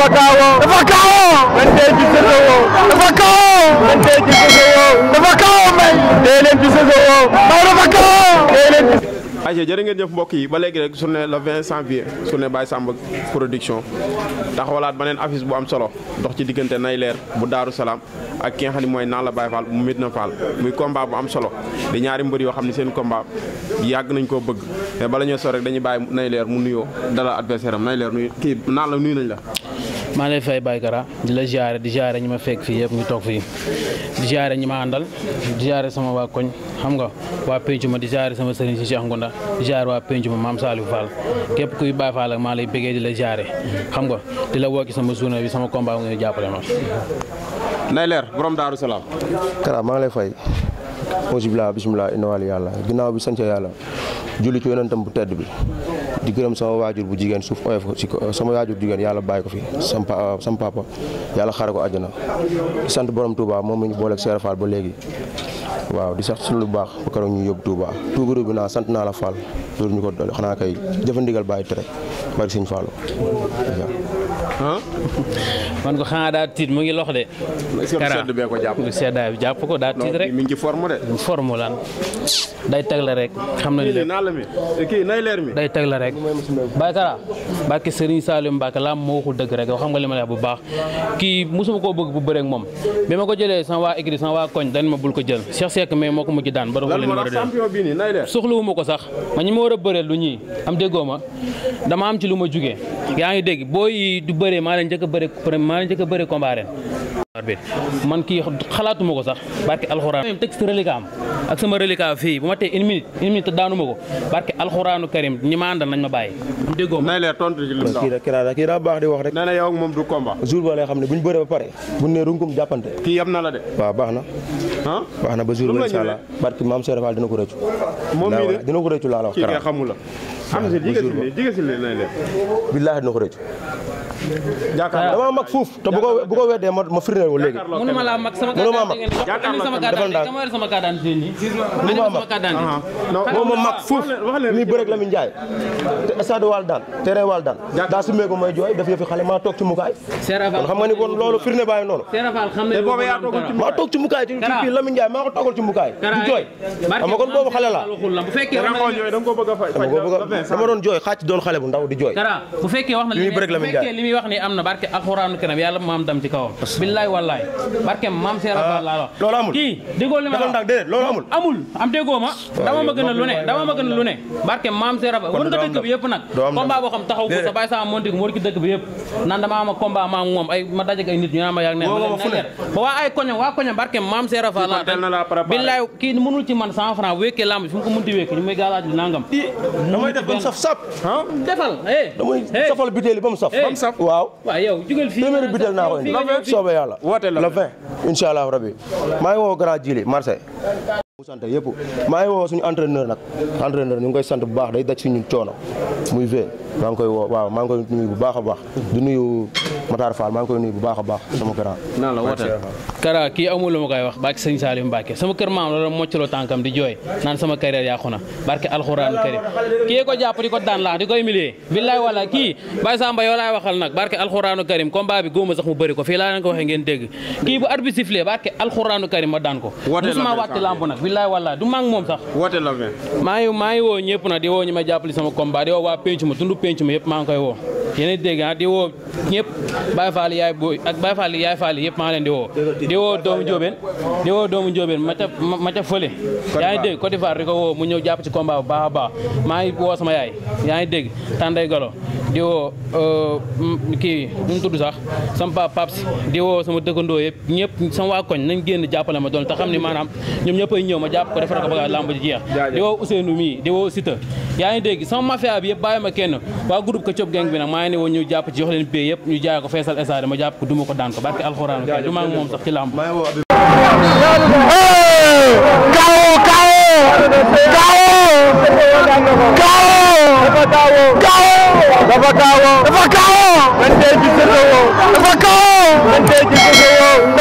dafa kaawoo dafa kaawoo man tey ci Sosowo dafa kaawoo man tey ci Sosowo dafa kaawoo may tey leen ci Sosowo may dafa kaawoo tey leen ci ayca jërë ngeen jëf mbokk yi ba léegi rek journée le 20 janvier journée Baye Samba production taxawalaat beneen affiche bu am solo dox ci diggante Nayleer bu Daaru Salaam ak ki nga xam ne mooy Nalla Baye Fall bu Medina Fall muy combat bu am solo di ñaari mbër yoo xam ne seen combat yàgg nañ koo bëgg mais bala ñoo sore rek dañuy bàyyi Nayleer mu nuyoo dalal adversaire am Nayleer nuyu kii Nalla nuyu nañ la. maa lay fay Baye Kara di la ziare di ziare ñi ma fekk fii yëpp ñu toog fii di ziare ñi ma àndal di ziare sama waa koñ xam nga waa penc ma di ziare sama sëriñ si Cheikh Ngunda di ziare waa penc ma Maam Saliou Fall képp kuy Baye Fall ak maa lay bëggee di la ziare xam nga di la woo ci sama journée bi sama combat nga jàppale ma. Nayleer borom Daaru Salaam. Kara maa ngi lay fay. bisimilah inna wali yàlla ginnaaw bi sant yàlla julli ci yonentam bu tedd bi di gërëm sama waajur bu jigéen suuf oyof ci sama waajur jigéen yàlla bàyyi ko fi sama papa yàlla xare ko àjjana di sant borom Touba moom mi ñu booleeg Seera Fall ba léegi waaw di sax suñu lu baax ba keroog ñu yóbbu Touba tuubaru bi naa sant naa la Fall loolu ñu ko doole xanaa kay jëfandigal bàyyi tere bari sëñ Fall. man ko xanaa daa tiit mu ngi lox de. sedd bee ko jàpp seddaay bi jàpp ko daa tiit rek. mi ngi ci forme de. forme lan day teg la rek. xam nañu lépp Nalla mi kii Nayleer mi. day teg la rek. Baye Kara barke Serigne Saliou Mbacke laa moo waxul dëgg rek xam nga li ma lay wax bu baax kii mosuma koo bëgg bu bëre ak moom bi ma ko jëlee sama waa écrit sama waa koñ dañ ma bul ko jël Cheikh Seck mais moo ko mujj daan ba doxul numéro 2 champion bi nii Nayleer soxlawu ma ko sax ma ñi ma war a bëreel lu ñii am déggoo ma dama am ci lu ma jugee yaa ngi dégg boo yi du bëree maa leen njëkk a bëre combat ren man kii xalaatuma ko sax barke alxuraan teg sa reliquat am ak sama reliquat fii bu ma tee une minute daanu ma ko barke alxuraanu karim ñi ma àndal nañ ma bàyyi am déggoo ma Nayleer tontu ci li mu kii daa baax di wax rek nee na yow ak moom du combat jour ba lay xam ne bu ñu bëree ba pare bu ñu nee runkum jàppante kii yab na la de waaw baax na baax na ba jour ba incha allah barke maam Seera Fall dina ko rëccu moom mii de dina ko rëccu laa la wax kii kay xamul la am na jigéen si Nayleer billaahi dina ko rëccu jàkkaarloo dama mag fuuf te bu ko weddee ma firndeel ko léegi. mënuma laa mag sama moom ma mag fuuf mi bëreeg Lamine Ndiaye te stade Wal daan terrain Wal daan daa sumee ko may jooy daf yëfi xale maa toog ci mukaay kon xam nga ni bon loolu firnde bàyyi noonu maa toog ci mukaay ci kii Lamine Ndiaye maa ko toogal ci mukaay di jooy xam nga kon boobu xale la dama doon jooy xàcc doon xale bu ndaw di jooy bu fekkee wax na li muy wax ni am na barke alxuraanu kanam yàlla maam dam ci kawam billaay wallaay barke maam Seera Fall laa wax loolu amul kii déggoo li ma wax déedéet loolu amul am déggoo ma dama ma gën a lu ne barke maam Seera Fall wër nga dëkk bi yëpp nag combat boo xam taxaw ko sa bàyyi sama monti ko mu wër ci dëkk bi yëpp naan dama am combat maa moom ay ma dajek ay nit ñu naan ma yàgg ne ba waa koñam barke maam Seera Fall laa billaay kii mënul ci man 100 francs bu wékkee lamb fu mu ko mënti wékk ñu muy gaalaaj li nangam damay def ba mu saf sap defal damay safal butéeli ba mu saf waaw yow jugal fii téeméeri butéel naa ko indi soobee yàlla le 20 incha allah rabbi maa ngi woo grand Djili Marseille mu sant yëpp maa ngi woo suñu entraîneur ñu ngi koy sant bu baax day daj suñu coono muy ve maa ngi koy woo waaw maa ngi koy nuyu bu baax a baax di nuyu Matar Fall maa ngi koy nuyu bu baax a baax sama grand naan la wooteel Kara kii amul lu ma koy wax barke sëñ Salim Mbacke sama kër maam loolu moccaloo tànkam di jooy naan sama carrière yàqu na barke alxuraanu karim kii ko jàpp di ko daan laax di ko humilier billaay wala kii Baye Samba yow laay waxal nag barke alxuraanu karim combat bi góoma sax mu bëri ko fii laa leen ko waxee ngeen dégg kii bu arbitre sifflé barke alxuraanu karim ma daan ko musuma wàtti lamb nag billaay wala du mang moom sax maa ngi woo ñëpp nag di woo ñi ma jàppali sama combat di woo waa penc ma tundu penc ma yëpp maa ngi koy woo yéen dégg di woo ñëpp Baye Fall yaay booy ak Baye Fall yaay Fall yëpp maa ngi leen di woo doomu Njóobeen ma ca fële yaa ngi dégg Côte d'Ivoire di ko woo mu ñëw jàpp ci combat bu baax a baax maa ngi woo sama yaay yaa ngi dégg Tanday Galo di woo kii nu mu tudd sax sama papa Paps di woo sama dëkkandoo yëpp ñëpp sama waa koñ nañ génn jàppale ma doon te xam ni maanaam ñoom ñëppay ñëw ma jàpp ko defar ko ba lamb ji jeex di woo Ousseynou mii di woo Sita yaa ngi dégg sama mafia bi yëpp bàyyi ma kenn waa groupe Ketchup gang bi nag maa ngi ne woon ñu jàpp ci jox leen pay yëpp ñu jaay ko feesal estade ma jàpp ko duma ko daan ko barke alxuraan du maa ngi moom sax ci lamb dafa kaawoo man tey ci Sosowo dafa kaawoo man tey ci Sosowo